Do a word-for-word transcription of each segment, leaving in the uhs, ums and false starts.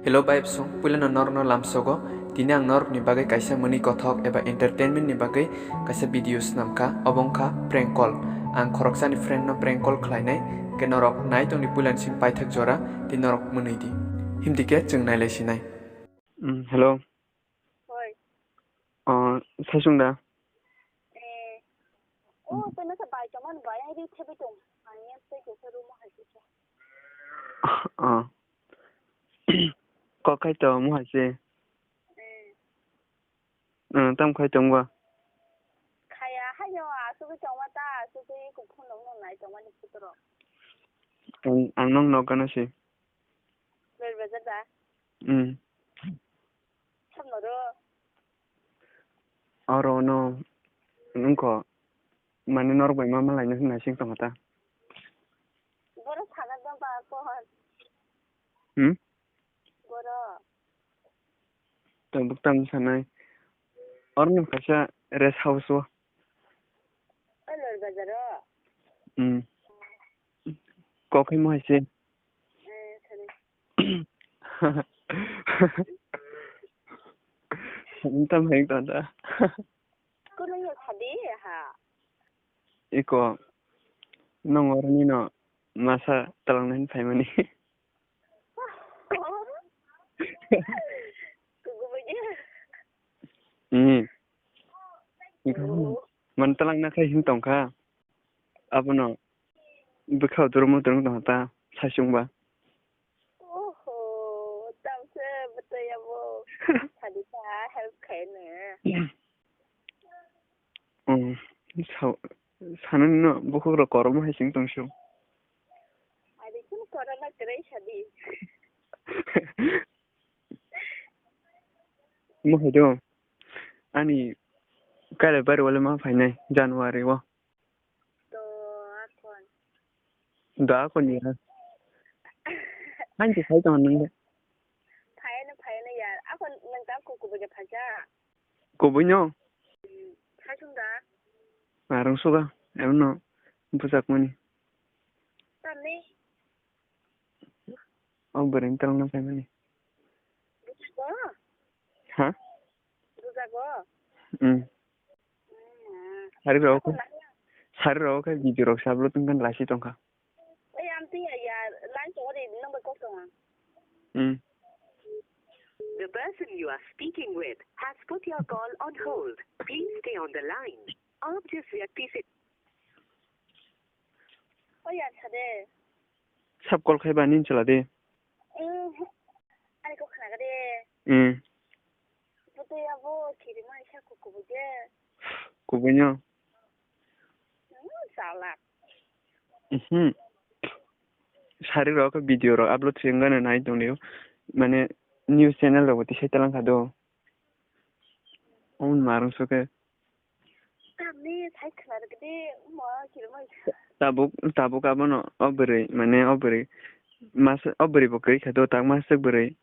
Hello bai bsung, puilano norokno lamsogo. Tini ang norokni bagwi kaisa mwnwi kothok eba entertainment ni bagwi kaisa video swnamkha, obo wngkha prank call. Ang khoroksani friend no prank call khlainai, hwnkhe norok nai tongdi puilani simi paithak jora, tei norok mwnwi di. Himdi khe chwng nailai sinai. Mm, hello. Hoi. Oh, sasung da? Eh. Oh, tei nasa bai tongmani bai, ang ri thebi tong. Ang yang tei kesa room hai kisa. Oh. Kok khai tong mo hai se. Eh. Eh, tam khai tong ba? Khaya, hayo, asugwi tongma ta, asugwi kuphun rok no nai tongmani photo rok. Ang, ang nong nok gana se. Lori bazar da? Hmm. Samno ro? Oro no, nungkho, mane norok bai ma malaino hwnna sing tongkha ta. Boro sana da ba kon? Hmm? Boro. Tang buk tang sanai. Oro no kaisa rest house o. O Lori bazar o? Hmm. Kok khai mo hai se. Eh, sorry. Tam hai ta da. Kuno yo sadi ha. Iko nong oroni no masa talang nai phaimani. Kugubai de. Hmm. Oh. Man talang na khai hin tongkha. Abono bwkha durmo durmo tongkha ta saichung ba. Oho, tamse bwtwi abo. Sadi ta help khai ne. Hmm. Sa-, sanani no bukhuk rok kormo hai sing tong sio. Adi kun korona kwrwi sadi. Mo hai do. Ani kale bari wale ma phainai January o. To akon. Da akon ya. Hanji phai tong nang de. Phai na phai na ya. Akon nang ta ko ko baja phaja. Kubui no? Saichung da? Arung suga, eno no bujak mani. Tamni? O bwrwi ni twlang no phaimani. Bujago? Ha? Bujago? Hmm. Hmm. Sari rok, sari rok khe video rok se upload wngkha lasi tongkha. Oi, amtwi ya, ya, line tong ri, nang bai kok tong ang. Hmm. The person you are speaking with has put your call on hold. Please stay on the line. आप जिस व्यक्ति से Oi, ya, sade. Sab call khai ba nin chwla de. Hmm. Ani kok khna ga de. Hmm. Bwtwi abo khiri mai sa kuk kubui de. Kubui no? Hmm, salak. Mhm. Sari rok video rok upload se wngano nai tong liu. Mane news channel rok bo tisai talang kha do. Omo marung suke. Tamni sai khna rwgdi, mo kirmai. Tabuk, tabuk abono o bwrwi, mane o bwrwi. Mas, o bwrwi bo kwrwi kha do, tak masuk bwrwi.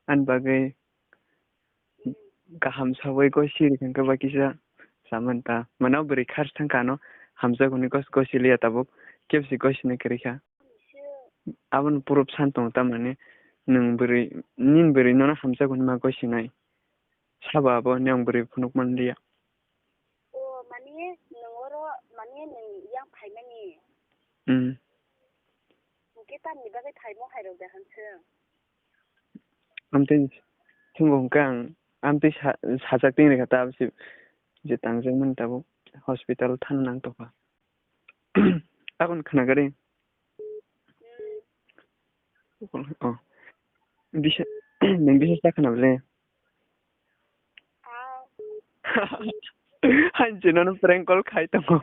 Ani bagwi kaham sawi gosi rikha khe ba kisa saman ta. Mane o bwrwi khars thang kha no, hamjak hwnwi gos-, gosi liya tabuk. Kebsi gosi nai kwrwi kha. Abono proof san tongo, tamani nwng bwrwi, nini bwrwi nono hamjak hwnwi ma gosi nai. Sabo abo niyang bwrwi phunuk man liya. O, mani nwng oro, mani nwng yang phaimani. Hmm. Hwnkhe tamni bagwi phaimo hai rok de hanswk? Amtwi thwngwi hwnkhe ang amtwi sa-, sajak twi rwkha ta, aboni je tangjak mani tabuk hospital thang nang tongkha. Aboni khna gari. Oh. Bisa, nang bisa sa khna bole. Hanchi nono prank call khai tongo.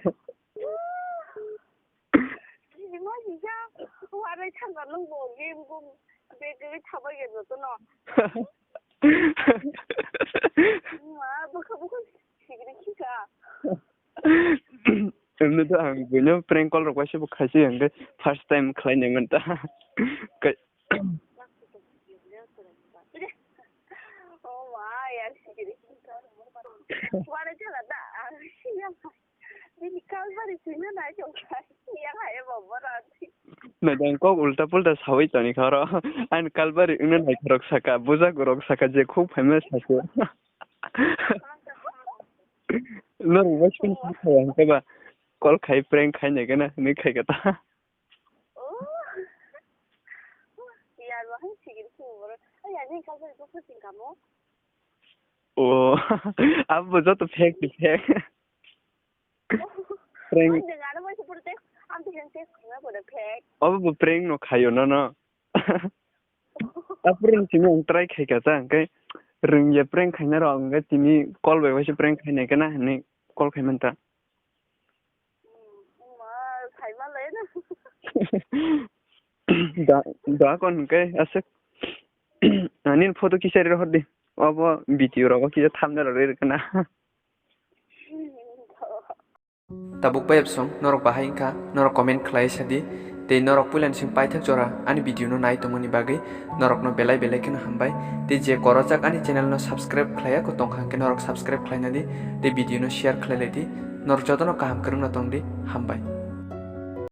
Warai thangkha nwng bo game gum bag gwi thabai ya joto no. Ma bwkha bwkha sigri khika. Emno to ang buino prank call rok waisa bo khaisi ang khe first time khlai nai man ta. Kai- Oh ma, yar, sikiri. Wara chala da, ang siya. Bini kalbari sino na chong kai. Yang hai bo bora. Naidang kok ulta pulta sawi toni khoro. Ani kalbari wngna naikhorok saka, bujakurok saka je khuk phaima sase. Norok bai phone khai hwnkhe ba call khai prank khai nai gana hinwi khai kata. Oh. Yar bahai sigiri sini boro. Ay ani kalbari kok sing kamo. Oh, abo joto fake ni fake. Prank. Ang nang ano bai pura text, ang text text khna pura fake. Abo bo prank no khayo no no. Apre ni simi ang try khai ka ta, hwnkhe rwngya prank khaina rok, hwnkhe tini call bai waisa prank khainai kana hinwi call khai manta. Ma, khai ma lai na. Da, da kon hwnkhe aswk. Ani photo kisa ri rohor di. Obo video rogo kisa thumbnail rok ri kana. Tabuk bai absong norok bahai wngkha, norok comment khlai sadi. Tei norok puila ni sing paithak jora ani video no nai tongmani bagwi norok no belai belai kheno hambai. Tei je korojak ani channel no subscribe khlaiya ko tongkha hwnkhe norok subscribe khlaina di. Tei video no share khlai lai di. Norok jotono kaham kwrwngno tong di. Hambai.